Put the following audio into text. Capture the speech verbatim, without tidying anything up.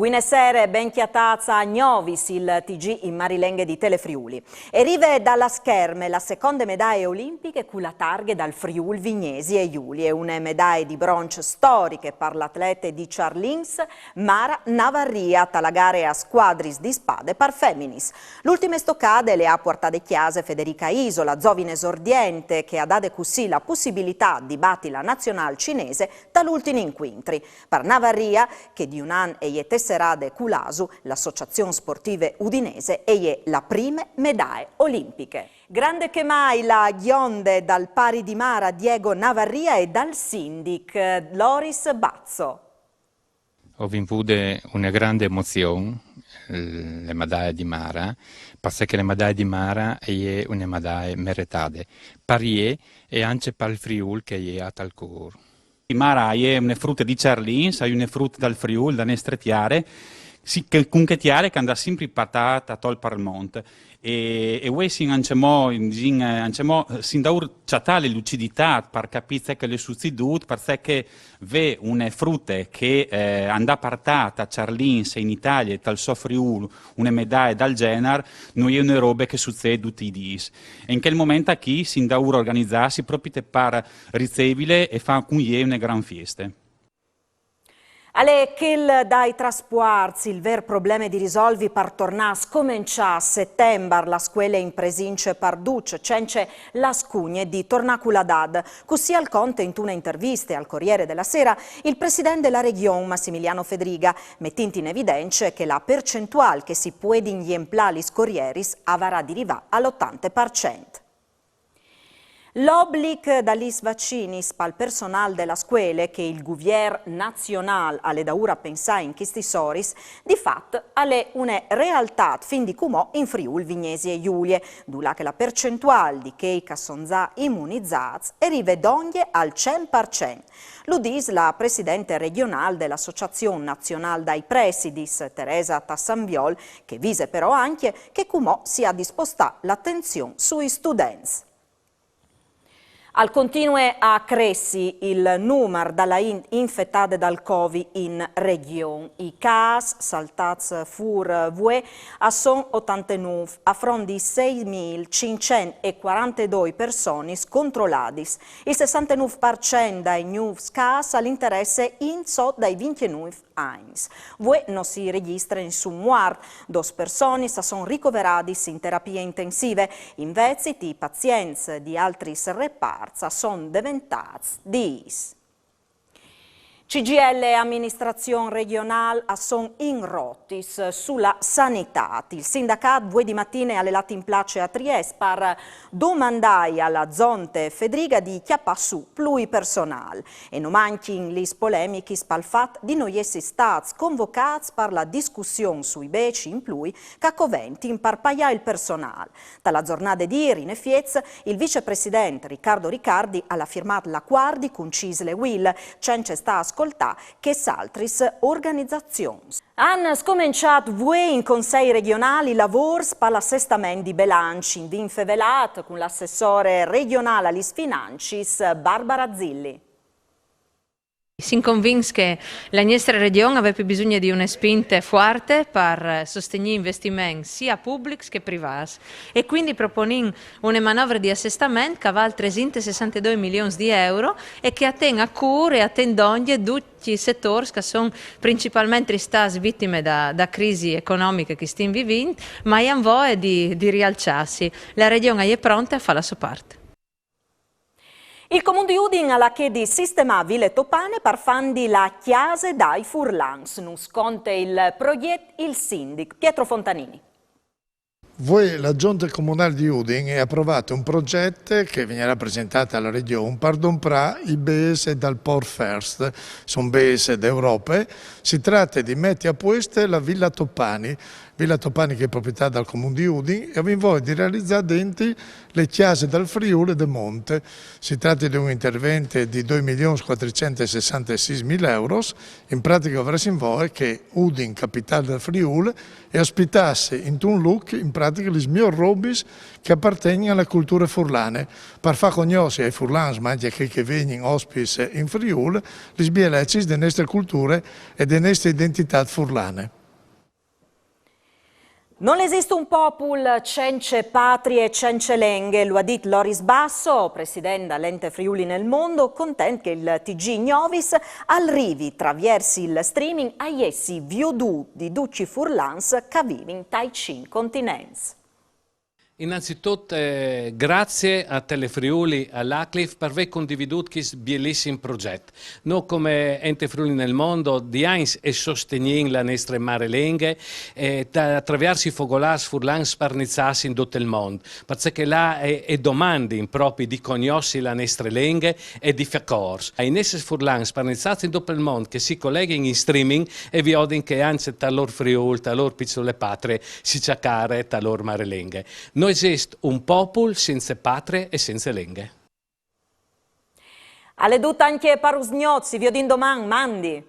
Buine sere, ben cjatâts a Gnovis, il T G in marilenghe di Telefriuli. E rive da la scherme la seconde medaie olimpiche cu la targhe dal Friûl Vignesie e Julie, une medaie di bronç storiche par l'atlete di Çarlins, Mara Navarria, ta la gare a scuadris di spade par feminis. L'ultime stocade le à puartade a cjase Federica Isola, zovine esordiente, che à dade cussì la pussibilitât di bati la nazionâl cinese tal ultin incuintri. Par Navarria, che di un an e je tesserade cul ASU, l'Associazion Sportive Udinese, e je la prime medaie olimpiche. Grande che mai la gjonde dal pari di Mara, Diego Navarria, e dal sindic Loris Bazzo. O vin vude une grande emozion, le medaie di Mara, parcè che le medaie di Mara e je une medaie meretade, par jê e ancje pal Friûl che e je tal cûr. Mara e je une frute di Çarlins, e je une frute dal Friûl, da nestre tiare, cun chê tiare che e à simpri puartât a tol pal mont. E vuê sin ancjemò, disìn, ancjemò sin daûr cjatâ la luciditât par capî ce che al è sucedût, parcè che vê une frute che e à puartât a Çarlins e in Italie, tal so Friûl, une medaie dal gjenar, no je une robe che e sucêt ducj i dîs. E in chel moment achì sin daûr organizâsi propit par ricevile e fâ cun jê une gran fieste. Al è chel dai traspuarts il vêr probleme di risolvi par tornâ a scomençâ a Setembar la scuele in presince par ducj, cence la scugne di tornâ cu la dad. Cussì al conte intune interviste al Corriere della Sera il president de la Regjon Massimiliano Fedriga, metint in evidence che la percentuâl che si puedin jemplâ lis corrieris e varà di rivâ al otante par cent. L'oblic da lis vacinis pal personâl de la scuele che il guvier nazionâl al è daûr a pensâ in chestis oris, di fat al è une realtât fin di cumò in Friûl Vignesie Julie, dulà che la percentuâl di chei che a son za imunizâts e rive dongje al cent par cent. Lu dîs la presidente regjonâl de l'Associazion Nazionâl dai Presidis, Teresa Tassambiol, che vise però ancje che cumò si à di spostâ l'atenzion sui students. Al continue a cressi il numar da la int infetade dal Covid in regjon. I câs saltâts fûr vuê a son otantenûf, a front di seimil cinccent e cuarantedoi personis controladis. Il sessantenûf par cent dai gnûfs câs al interesse int sot dai vincjenûf agns. Vuê no si regjistre nissun muart, dôs personis a son ricoveradis in terapie intensive, invezit i pazients di altris reparts a son deventâts di îs. C G I L e aministrazion regjonâl a son in rotis su la sanitât. Il sindacât vuê di matine al è lât in place a Triest par domandâi a la zonte Fedriga di cjapâ sù plui personâl. E no mancjin lis polemichis pal fat di no jessi stâts convocâts par la discussion sui beci in plui che a coventin par paiâ il personâl. Ta la zornade di îr, in efiets, il vicepresident Riccardo Riccardi al à firmât l'acuardi cun CISL e UIL, cence stâ a scoltâ chês altris organizazions. A àn scomençât vuê in Consei regjonâl i lavôrs pal assestament di belanç. I vin fevelât cun l'assessore regjonâl a lis financis Barbara Zilli. Sin convints che la nestre regjon e veve bisugne di une spinte fuarte par sostignî investiments sia publics che privâts e cuindi proponìn une manovre di assestament che e vâl tresinte e sessantedoi milions di euro e che e ten a cûr e e ten dongje ducj i setôrs che a son principalmentri stâts vitime da, da crisi economiche che stin vivint, ma a àn voie di, di rialçâsi. La regjon e je pronte a fâ la sô part. Il Comun di Udin al à chê di sistemâ Vile Topane par fândi la cjase dai furlans. Nus conte il progjet il sindic Pietro Fontanini. Vuê la Zonte Comunâl di Udin e à aprovât un progjet che al vignarà presentât a la Regjon par domprâ i bêçs dal Porferst, a son bêçs di Europe, si trate di meti a puest la Vila Topani, Vila Topani che e je proprietât dal Comun di Udin, e o vin voie di realizâ dentri la cjase dal Friûl e dal Mont. Si trate di un intervent di doi milions cuatricent e sessantesîs mil euros, in pratiche o varessin voie che Udin, capitâl dal Friûl, e ospitassi intun lûc, in pratiche, lis miôrs robis che a apartegnin a la culture furlane, par fâ cognossi ai furlans, ma ancje a chei che a vegnin ospits in Friûl, lis bielecis de nestre culture e de nestre identitât furlane. Nol esist un popul cence patrie e cence lenghe, lu à dit Loris Basso, president dal Ente Friuli nel Mondo, content che il T G Gnovis al rivi traviers il streaming a jessi viodût di ducj i furlans che a vivin tai cinc continents. Innanzitut, eh, grazie a Telefriuli, a l'ACLiF, par vê condividût chest bielissim progjet. Nô, come Ente Friuli nel Mondo, di agns e sostignìn la nestre marelenghe, eh, a traviers i fogolârs furlans sparniçâts in dut il mont, parcè che là e, e domandin propit di cognossi la nestre lenghe e di fâ cors. Ai nestris furlans sparniçâts in dut il mont che si coleghin in streaming e viodin che ancje tal lôr Friûl, tal lôr piçule patrie, si cjacare tal lôr marelenghe. Nol esist un popul cence patrie e cence lenghe. Al è dut ancje par usgnot, si viodìn doman, mandi.